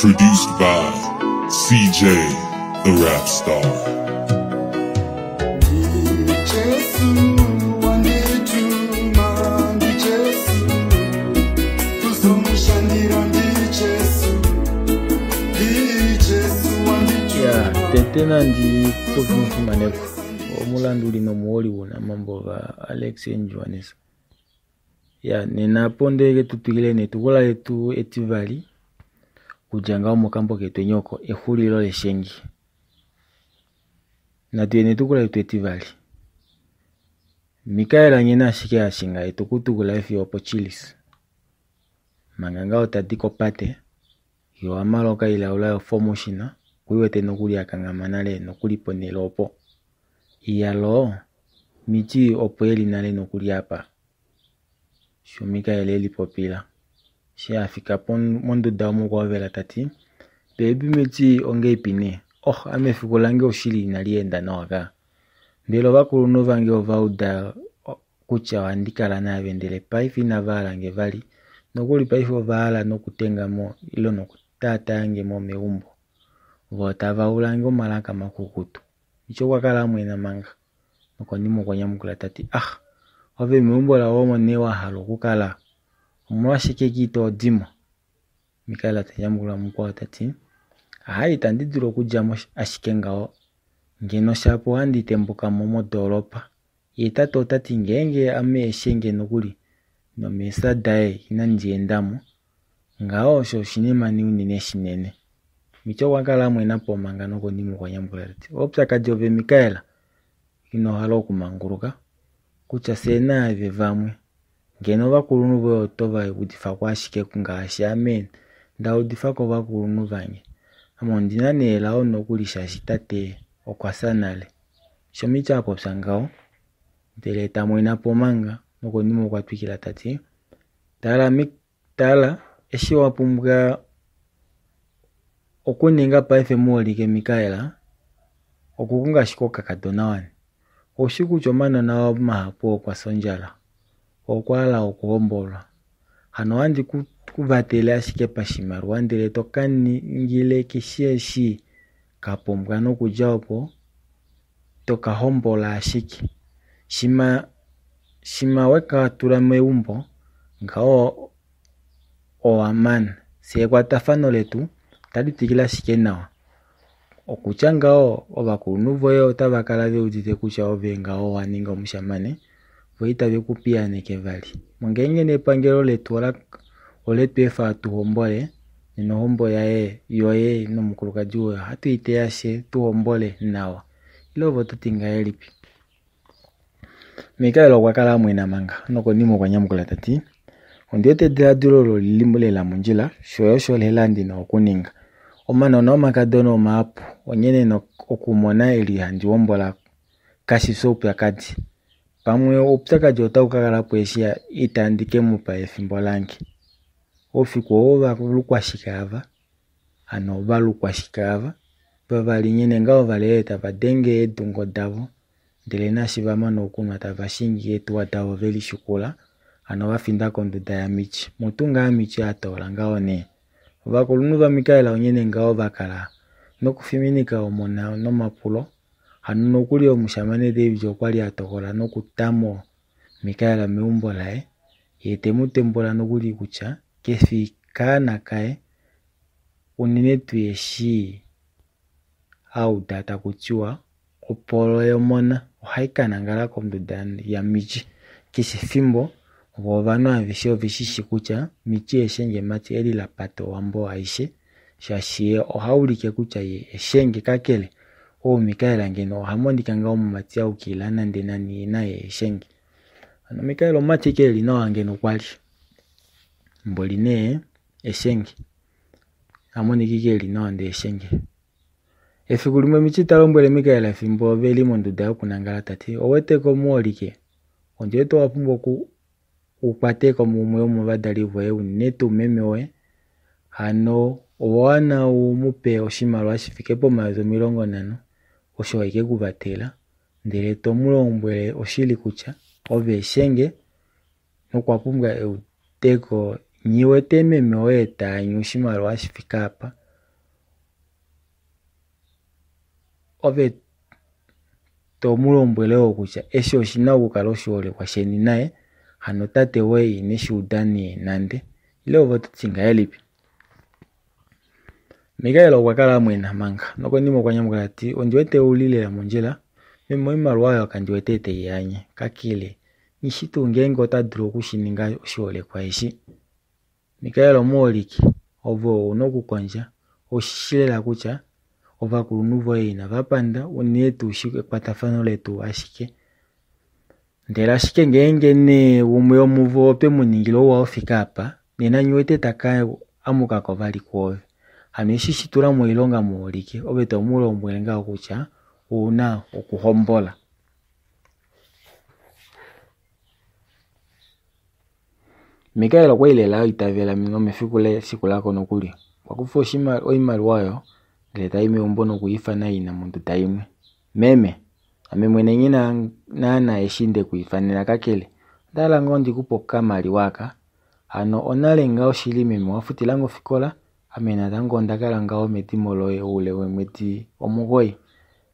Produced by CJ the Rap Star. Jesu wandituma ndiJesu kuzomushandira ndiJesu ndiJesu Ya, wandituma tete nandi popi mufimaneko omulanduli nomuholi wunamambo va Alex Njuanisa. Ya, nena apo ndele tutwikile netukulwa letu etivali kudja ngaho mokambo ketu enyoko exulilo leshengi. Natuye netukulwa letu etivali. Mikael nghene ashike ashinga etukutuku laye fiyo opoChillis. Manga ngaho tadi kopate, ye ohamala okailaula yofomushina okwiiwete nokuli akanghama nale nokuli ponhele opo. Iyaloo, Miti opo eli nale nokuli apa. Sho Mikael elipopila. Eshi afika monduda omo okwahovela tati, Baby Miti ongeipi nee? Oh, ame efiku lange oshili inali enda nawa ka. Mbela ovakulunhu vange ova uda kutya ohandi kala naave ndele paife inava halange vali. Nokuli paife ova hala nokutenga mo ile nokutaatayange mo meumbo. Voo tava ulange omalaka makukutu. Miti okwa kala amwena manga. Nokonima okwa nyamukula tati, ah, ove meumbo lavo omo nee wahala okukala. Omolwashike ito dimo? Mikael ta nyamukula mukwao tati, aai itandi dulu okudja mo ashike ngaho. Ngeno shapo ohandi tembuka mo modoolopa. Ye tate otati ngeenge ame eshenge nokuli nomeesa daye inandi endamo. Ngaho osho oshinima unene shinene. Miti okwa kala amwena po manga nokonima okwa nyamukula tati, oupyakadi ove Mikael, ino hala okumanguluka kutya fyee naave vamwe. Ngeno ovakulunhu voye oto va udifako ashike ngaashi ame nda udifako ovakulunhu vange. Ame ondina nee elao nokuli shaashi tate okwa fya nale. Sho Miti apopya ngaho, ndele tamwena po manga nokonima okwa twikila tati, tala eshi wa pumbwa okuninga paife muholike Mikael, okukonga ashike okakadona wani. Oushi kutya omanona mahapu okwa fya ondjala, okwa hala okuhombolwa. Hano ohandi ku vatele ashike pashimaliwa ndele to ka ningile keshe eshi ka pumbwa nokudja opo to ka hombola ashike. Shima weka tula meumbo ngaho owa mana. Fye ekwatafano letu tali twikile ashike nawa. Okutya ngaho ovakulunhu voye otava kala ve udite kutya ove ngaho owa ninga omushamane, vo itave ku piyaaneke vali. Ngeenge nepangelo letu ole tu efa tu hombole, nena ohombo yaye yoye nomukulukadi woye ohatu i teya she tu hombole nawa. Ile ove oto ti ngahelipi? Mikael okwa kala amwena manga nokonima okwa nyamukula tati, ondi wete ediladilo olo lili lela mondjila, sho osho lela ndina okuninga. Omanona omakadona omahapu, onghene okumona eli handi hombola kashi fi oupyakadi. Pamwe oupyakadi otau ka kala po eshi itandi ke mu pa efimbo lange. Oufiku oo ovalukwa shike ava? Hano ovalukwa shike ava? Vavali nghene ngaho vali tava denge eedungo davo, ndele naashi va mana okunwa tava shingi eetuwa davo veli shikula, hano va finda konduda yaMichi. Mutu ngaa Michi a toola ngaho nee. Ovakulunhu vaMikael onghene ngaho va kala nokufiminika omona nomapulo. Hano nokuli omushamane David okwa li a tokola nokutamo Mikael meumbo laye, ye te mu tembula nokuli kutya kefi kaana kaye, unene tuu eshi auda taku tiwa opolo yomona ohai ka nangala konduda yaMichi keshe efimbo. Vo ovanhu aveshe ove shishi kutya Michi eshenge mati eli la pata owambo aishe, shaashi ye oha ulike kutya ye eshenge kakele ou Mikael ngeno oha monika ngaho omumati aukilila nande nani naye eshenge. Hano Mikael omumati ke eli nawa ngeno kwali mboli nee eshenge amoniki ke eli nawa ndee eshenge. Efiku limwe Michi ta lombwele Mikael efimbo veli monduda yokunangala tati, oweteko muholike, ondi wete owa pumbwa ukwate ko mumwe womovadali voye unene tuu meme woye. Hano owa wana u mu pe oshimaliwa shi fike pomayovi 50 osho eke ku vatela, ndele to mu lombwele oshili kutya ove eshenge nokwa pumbwa eudeko. Nyiwete meme woye taanyu oshimaliwa shi fike apa. Ove to mu lombwele wo kutya eshi oshi na okukala oshiholekwa sheni naye, hano tate woye ine shi uda nee nande, ile ove oto ti ngahelipi? Mikael okwa kala a mwena manga, nokonima okwa nyamukula ta ti, Ondi wete u li lela mondjila, meme oimaliwa oyo kandi wete tai anye, kakele nghi shi tuu ngeenge ota dulu oku shi ninga oshiholekwa eshi. Mikael omuholike, ove ou na okukondja, ou shi shi lela kutya ovakulunhu voye inava panda unene tuu shi ekwatafano letu ashike. Ndele ashike ngeenge nee umwe womuvo otwe mu ningile ouwa wofika apa, nena nghi wete ta ka amuka ko vali kwoove. Hano eshi shi tula moilonga muholike, ove to mu lombwele ngaho kutya ou na okuhombola. Mikael okwa li lela a itavela nomefiku la ko nokuli. Okwa kufa oimaliwa oyo ndele tai meumbo nokwiifana ina monduda imwe. Meme, ame mwene nghi na naana eshi nde ku ifanena kakele onda hala ngoo ndi ku pe okamaliwa aka. Hano onale ngaho shili meme wa futilange ofikola, ame natango onda kala ngaho medimo loye oule weemwedi 9.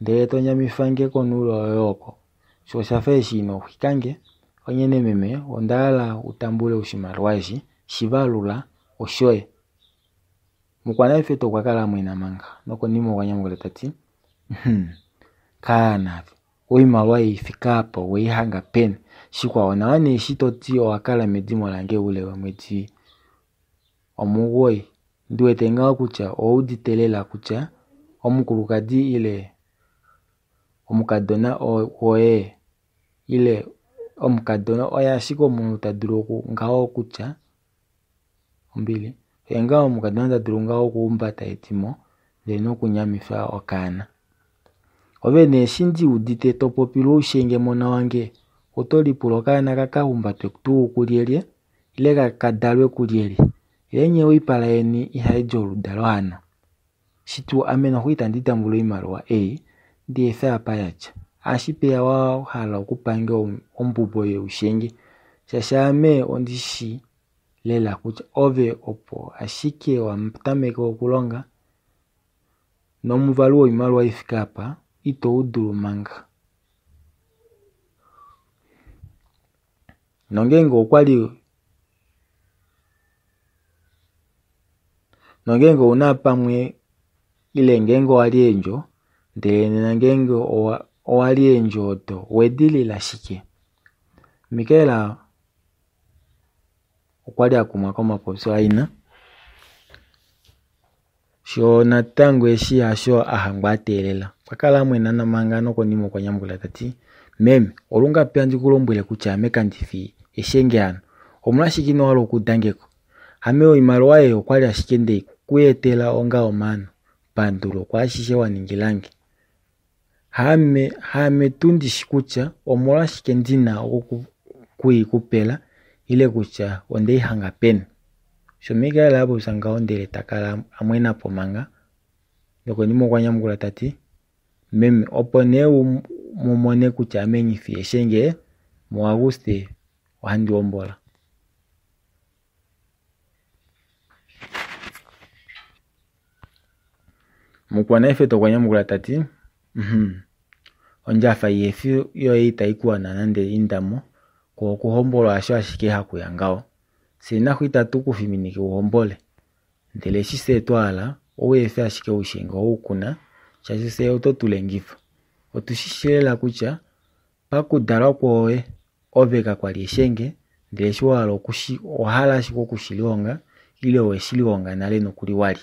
Ndele to nyamifange konulo yoye oko. Sho oshafa eshi ino xwikange, onghene meme onda hala u tambule oshimaliwa eshi, shi valula oshoye. Mukwananifeto okwa kala a mwena manga, nokonima okwa nyamukula ta ti, Kaana, oimaliwa ei ifika apa owei hanga peni? Shikwao nawa nee eshi to ti owa kala medimo lange oule womwedi 9. Ndi wete ngaho kutya owa udite lela kutya omukulukadi ile omukadona woye ile omukadona oye ashike omunhu ta dulu oku ngaho kutya ombili. Oye ngaho omukadona ta dulu ngaho okuhumbata edimo ndele nokunyamifa okaana. Ove nee eshi ndi udite to popile oushenge mona wange, oto lipula okaana ka kahumbatwe tuu kulyelye ile ka dalwe kulyelye? Ile nye oipala yeni ihaidi oludalo hano? Shitu ame noxo itandi tambula oimaliwa ei, ndi efe apa ya dja. Ashipeya wa hala okupange ombubo youshenge, shaashi ame ondi shi lela kutya ove opo ashike wa tameka okulonga nomuvalu woimaliwa ifika apa ito u dulu manga. Nongeenge okwa li nongeenge ouna pamwe ile ngeenge owa li eendjo, ndele nena ngeenge owa li eendjo odo wedi lila shike? Mikael okwa li a kumwa komapopyo aina. Sho natango eshi hasho a hangwa a teelela. Okwa kala a mwena namanga nokonima okwa nyamukula ta ti, Meme, olungapi handi ku lombwele kutya ame kandi fi eshenge hano? Omolwashike ino hala okudangeko? Ame oimaliwa ei okwa li ashike nde ku etela onga omaano. Pandulo kwaashishe wa ningilange. Haame tuu ndishi kutya omolwashike ndi na oku i ku pela ile kutya onde i hanga peni. Sho Mikael a popya ngaho ndele ta kala a mwena po manga, nokonima okwa nyamukula ta ti, Meme, opo nee mu mone kutya ame nghi fi eshenge, muAguste ohandi hombola. Mukwananifeto okwa nyamukula ta ti, Ondjafa ihefi yoye itai kuwana nande indamo, ko okuhombolwa hasho ashike hakuya ngaho. Fye naxo itatu ku fiminike u hombole, ndele eshi fye twa hala ou efe ashike oushenge ou kuna, shaashi fye oto tu lengifa. Otu shi shi lela kutya pakudalwa kwoye ove kakwali eshenge, ndele eshi wa hala owa hala ashike oku shi lihonga ile owe shi lihonga nale nokuli wali.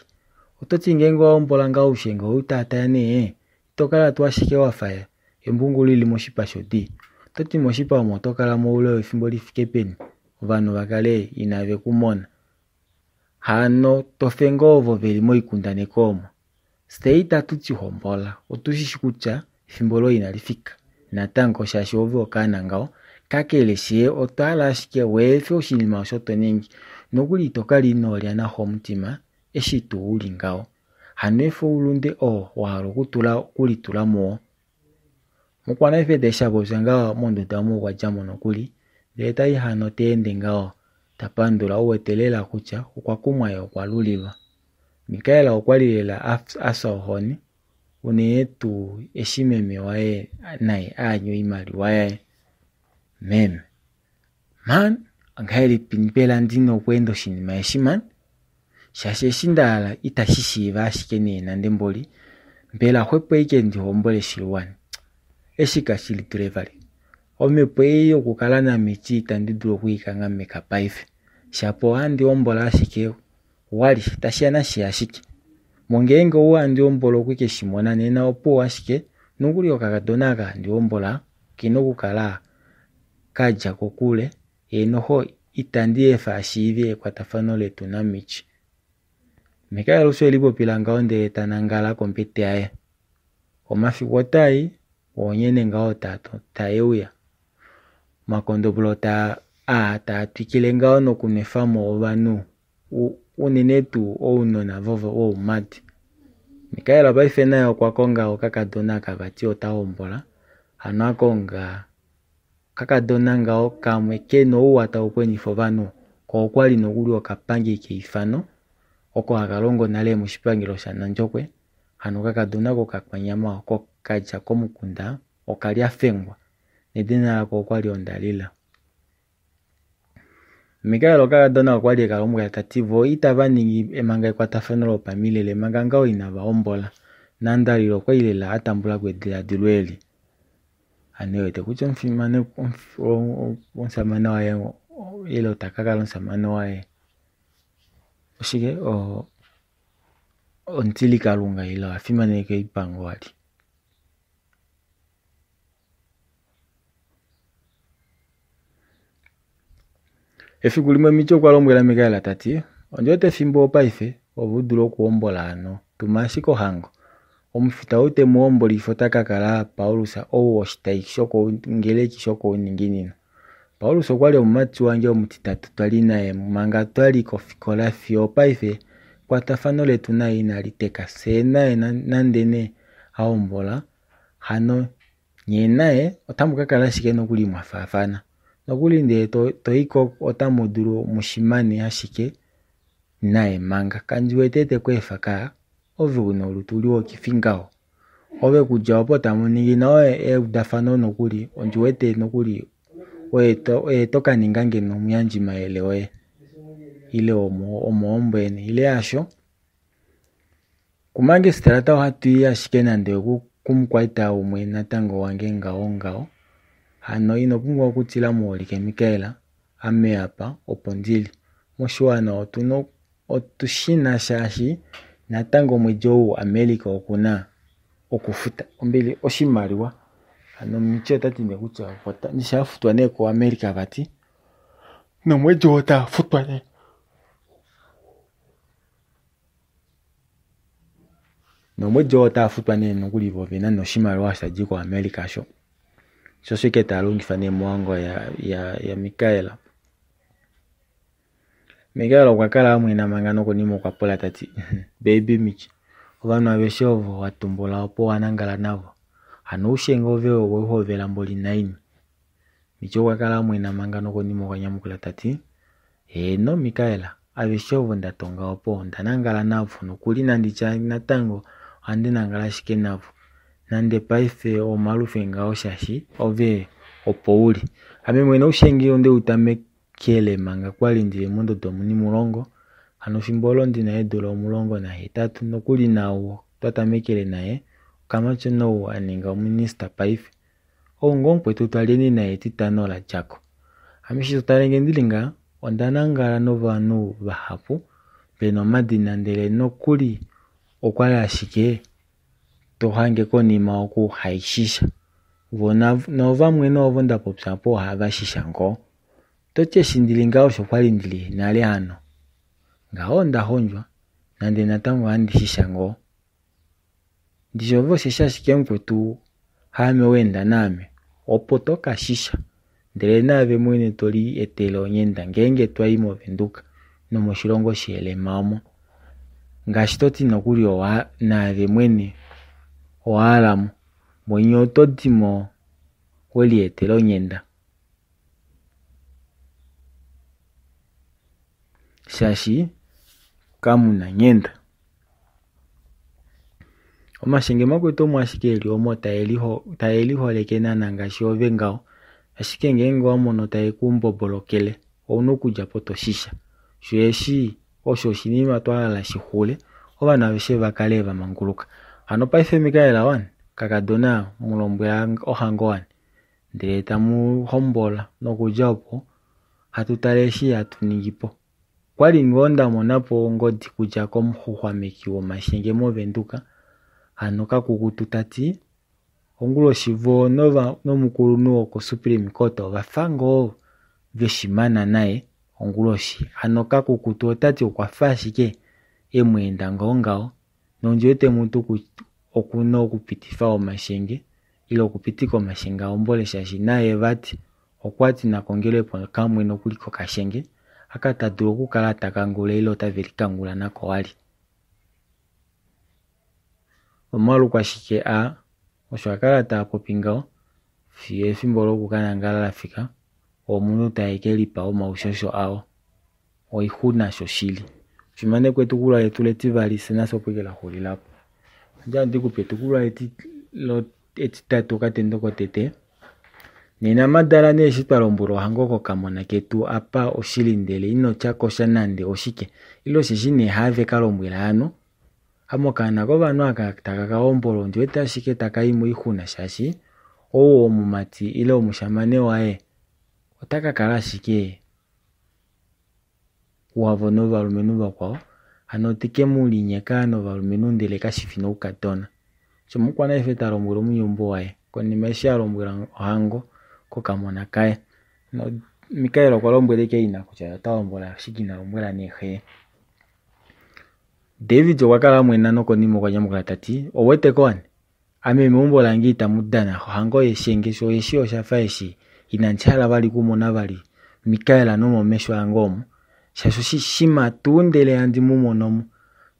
Oto ti ngeenge owa hombola ngaho oushenge ou taataya nee, ito kala tuu ashike wafa embungu lili moshipa shodi. Oto ti moshipa omo oto kala moule wefimbo lifike peni, ovanhu va kale inave ku mona. Hano tofe ngoo ovo veli moikundaneko omo. Fye itatu ti hombola, otu shi shi kutya efimbo loye inali fika natango, shaashi ove okaana ngaho. Kakele fye otwa hala ashike weefe oshinima osho to ningi, nokuli ito kala ino lya naxo omutima eshi tuu uli ngaho. Hano efa oulunde oo wa hala okulitula muwo. Mukwananifeto eshi a popya ngaho monduda omo okwa dja mo nokuli, ndele tai hano ta ende ngaho ta pandula, ou wete lela kutya okwa kumwa ye okwa lulilwa. Mikael okwa li lela a fya ohoni. Unene tuu eshi meme waye naye aanya oimaliwa yaye. Meme, man, ongahelipi mbela ndina okweenda oshinima eshi man? Shaashi eshi nda hala itashi shiiva ashike nee nande mboli. Mbela xwepo ashike ndi hombole Shilwani. Eshi kashi li dule vali. Omhepo ei yokukala naMichi itandi dulu okwiikanghameka paife. Shapo ohandi hombola ashike wali tashiya nashiya ashike. Mongeenge ou handi hombola okwe ke shi mona nena opuwo ashike nokuli okakadona aka handi hombola okena okukala kadja kokule yee noho itandi efa ashiive ekwatafano letu naMichi. Mikael osho elipopila ngaho ndele ta nangala kombete yaye. Omafiku otai oonyene ngaho tae uya. Omakondombolo aa taa twikile ngaho nokunwefamo ovanhu unene tuu ounona voumati. Mikael paife naye okwa konga okakadona kavati ota hombola. Hano a konga okakadona ngaho kamwe kena ouwa tau kwenifa ovanhu. Ko okwali nokuli okapangi keifano oko haka longo nale moshipangelo shaNandjokwe. Hano okakadona kokakwanyama oko kadja komukunda okalya fengwa. Nedina lako okwali Ondalila. Mikael okakadona okwali eka lombwela tati vo itava ningi manga ekwatafano lopamilele manga ngaho inava hombola. Nandalila okwali lela a tambula ko ediladilo eli. Hano e wete kutya omushamane waye ile ota ka kala omushamane waye oshike omutilikalunga ile oha fimaneke oipango wali. Efiku limwe Michi okwa lombwela Mikael tati, ondi wete efimbo paife ove u dule okuhombola hano tuma ashike ohango. Omufita ou te mu hombolifa ota ka kala Paulus ou oshitai shokongeleki shokouninginino. Paulus okwali omumati wange omutitatu twali naye manga twali kofikola fiyo paife ekwatafano letu naye inali teka. Fye naye nande ne a hombola hano nye naye otamu ka kala ashike nokuli mwa faafana. Nokuli ndee toiko otamu dulu mushimane ashike naye manga. Kandi wete te ku efa ka ove una olutu liwokifi ngaho. Ove kudja opo tamu ningi nawa eudafano nokuli ondi wete nokuli oye to ka ninga ngeno omuyandjimayele woye ile omohombo yeni ile hasho. Kumangestrata ohatu i ashike nande kumukwaita umwe natango wange ngaho ngaho. Hano ino pumbwa okutila muholike Mikael, ame apa opo ndili. Moshiwana otushina shaashi natango omwedi ou America okuna okufuta ombili oshimaliwa. Hano Michi ota ti nee kutya nisha futwa nee ko America vati nomwedi oo ota futwa nee. Nomwedi oo ota futwa nee nokuli vo vena noshimaliwa sha di ko America sho. Sho shike taa longifa nee mohango ya Mikael. Mikael okwa kala amwena manga nokonima okwa pula tati, Baby Michi, ovanhu aveshe ovo wa tumbula opo wa nangala navo. Hano oushenge ove weuhovela mboli naini. Michi okwa kala amwena manga nokonima okwa nyamukula tati, heeno Mikael, aveshe ovo nda tonga opo onda nangala navo nokuli nanditya natango ohandi nangala ashike navo. Nande paife omalufe ngaho shaashi ove opo uli. Ame mwene oushenge onde u tamekele manga kwali ndili mondodo omunimulongo. Hano fimbo olo ndina eedula 18 nokuli nao twa tamekele naye okamatyona ou a ninga ominista paife. Ou ngoo mukwetu twaleni naye etitano la djako. Ame eshi totalenge ndili nga onda nangala novanhu vahapu vena omadina ndele nokuli okwali ashike to hange konima oku haishisha. Vo novamwe novo nda popya po ohava shisha ngoo. Toti eshi ndili ngaho osho kwali ndili nale hano. Ngaho onda hondjwa nande natango ohandi shisha ngoo. Ndishi ove osheshi ashike mukwetu haame weenda naame opo to ka shisha. Ndele naave mwene to li etele onyenda ngeenge twai moVenduka nomoshilongo shielema omo. Ngaashi toti nokuli naave mwene owa halamo. Mwenye oto dimo we lietela onyenda. Shaashi kamuna nyenda. Omashenge makwetu omo ashike eli omo tae liholeke naana ngaashi ove ngaho, ashike ngeenge owa mono tae ku mbobolokele ouna okudja po toshisha. Shoo eshi osho oshinima twa hala shixule, ovanhu aveshe vakale vamanguluka. Hano paife Mikael wani, kakadona mulombwela ohango wani, ndele tamu hombola nokudja opo hatu tale eshi hatu ningi po. Okwali ngoo ndamona po ongodi kudja komuxuxwameki womashenge moVenduka, hano kakukutu tati onguloshi voo nomukulunhu woko Supreme Court ovafa ngoo veshimana naye onguloshi. Hano kakukutu otati okwafa ashike emweenda ngoo ngaho nondiwete mutu okuna okupitifa omashenge ile okupitika omashenge ahombole shaashi naye vati okwati nakongelepo kamwe nokuli kokashenge aka tadulu okukala takangula ile otave likangula nako wali. Omalukwashike a osho akala taapopi ngaho fiyo efimbo lokukanangala lafika omunhu tae kelipa omaushosho ao. Oixuna shoshili. Fimaneko etukulwa letu letivali fye nafye opo ike laxulila po. Onda ndikupe etukulwa etitatu okatendo kotete. Nena madala nee eshi twa lombwelwa ohango kokamona ketu apa oshili ndele ino tya kosha nande oshike ile osheshi nee have ka lombwela hano amokaana kovanhu aka taka ka hombolwa ondi wete ashike taka i moixuna shaashi ou omumati ile omushamane waye ota ka kala ashike wavo novalumenhu vakwao hano teke mu linyeka novalumenhu ndele kashifi noukadona. Osho mukwanaife ta lombwele omunyeumbo waye konima eshi a lombwela ohango kokamona kaye. Mikael okwa lombwela ike ina kutya ota hombola ashike ina lombwela nee xe. David okwa kala amwena nokonima okwa nyamukula tati oweteko wani ame meumbo lange itamu dana ohango yeshenge sho eshi oshafa eshi inandi hala vali kumona vali Mikael nomomesho ange omo shaashi shima tuu ndele handi mu mono mo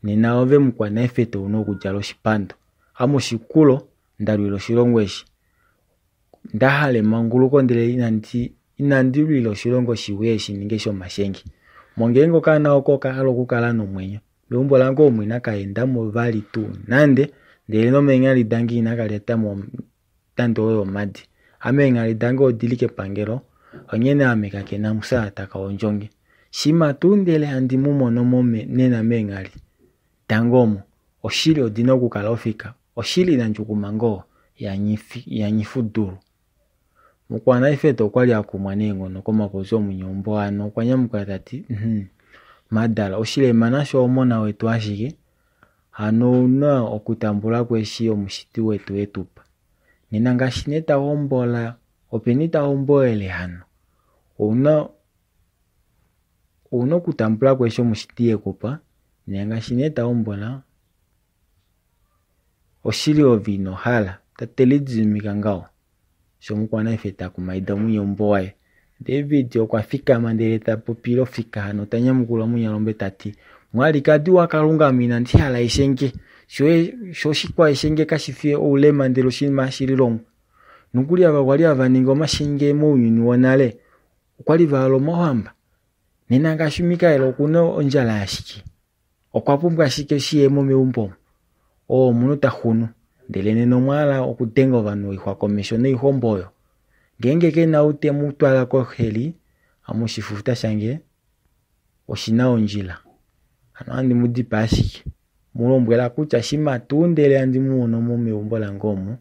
nena ove mukwanaifete ouna okudjala oshipando. Ame oshikulo ndalwila oshilongo eshi ndahala emanguluko ndele inandi lwila oshilongo shiuye shi ninge shomashenge. Mongeenge okaana oko okahala okukala nomwenyo meumbo lange omo inaka endamo vali tuu nande ndele nomeenghali dange inaka lyatamo nande oyo omadi. Ame eenghali dange odili kepangelo onghene ame kakena musa taka ondjonge. Shima tuu ndele handi mu mono mo nena meenghali dange omo oshili odina okukala ofika oshili nandjukuma ngoo yanyifudulu. Mukwanaifete okwali akumwa neenghono komapopyo omunyeumbo hano okwa nyamukula tati madala oshilema nasho omona wetu ashike hano ouna okutambulako eshi omushiti wetu etupa. Nena ngaashi nee tahombola openi tahombolele hano ouna okutambulako eshi omushiti ekupa. Nena ngaashi nee tahombola oshili ove ino hala tatelididimika ngaho. Sho mukwanaifete takumaida omunyeumbo waye. David okwa fikama ndele ta popile ofika hano ta nyamukula munyalombe tati mwalikadi waKalunga ame inandi hala eshenge sho oshikwa eshenge kashifi oulema ndele oshinima hashi lilongwa. Nokuli ava kwali hava ningi omashenge mounyuni wonale okwali va hala omauhamba. Nena ngaashi Mikael okuna ondjala yashike okwa pumbwa ashike shiyemo meumbo omo oo omunhu ta xunu ndele nena omwa hala okudenga ovanhu oixwa komesho noihombo oyo. Ngeenge kena ou te mu twala koheli amushifuta shange oshina ondjila hano handi mu dipaa ashike. Mu lombwela kutya shima tuu ndele handi mu mono mo meumbo lange omo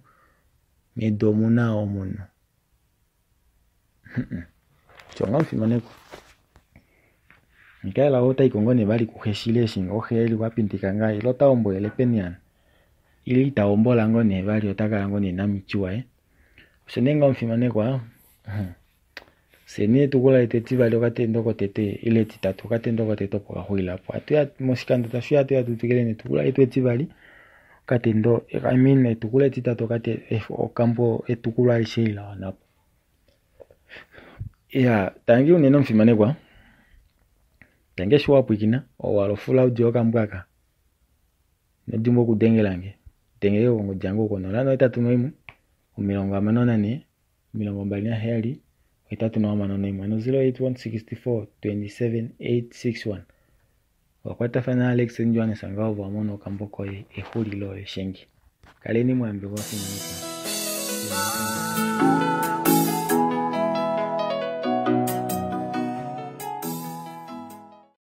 medu omuna omunhu. Tyonga omufimanekwa. Mikael otai kongo nee vali kuxe shili eshi ngoo xe eli wapindika ngaa ile ota hombolele peni hano ile ita hombola ngoo nee vali ota kala ngoo nee namiti waye. Osho nee ngaho omufimanekwa. Fye nee etukulwa letu etivali okatendo kotete ile etitatu okatendo kotete opo kaxulila po. Atuya moshikando tashiuya atuya tutwikile netukulwa letu etivali okatendo I mean etukulwa etitatu okambo etukulwa alishe la wana po. Ya tangi unene omufimanekwa. Tangi eshi wapwiikina owalofula audio yokambo aka. Nodimbwa okudengelange. Dengele kongodi yange oko 081 64 27 861 ano 081 64 27 861. Wakwatafana Alex Johannes ngaho vamona okambo koye exulilo leshenge. Kaleni mwa yambekwa vafimanekwa.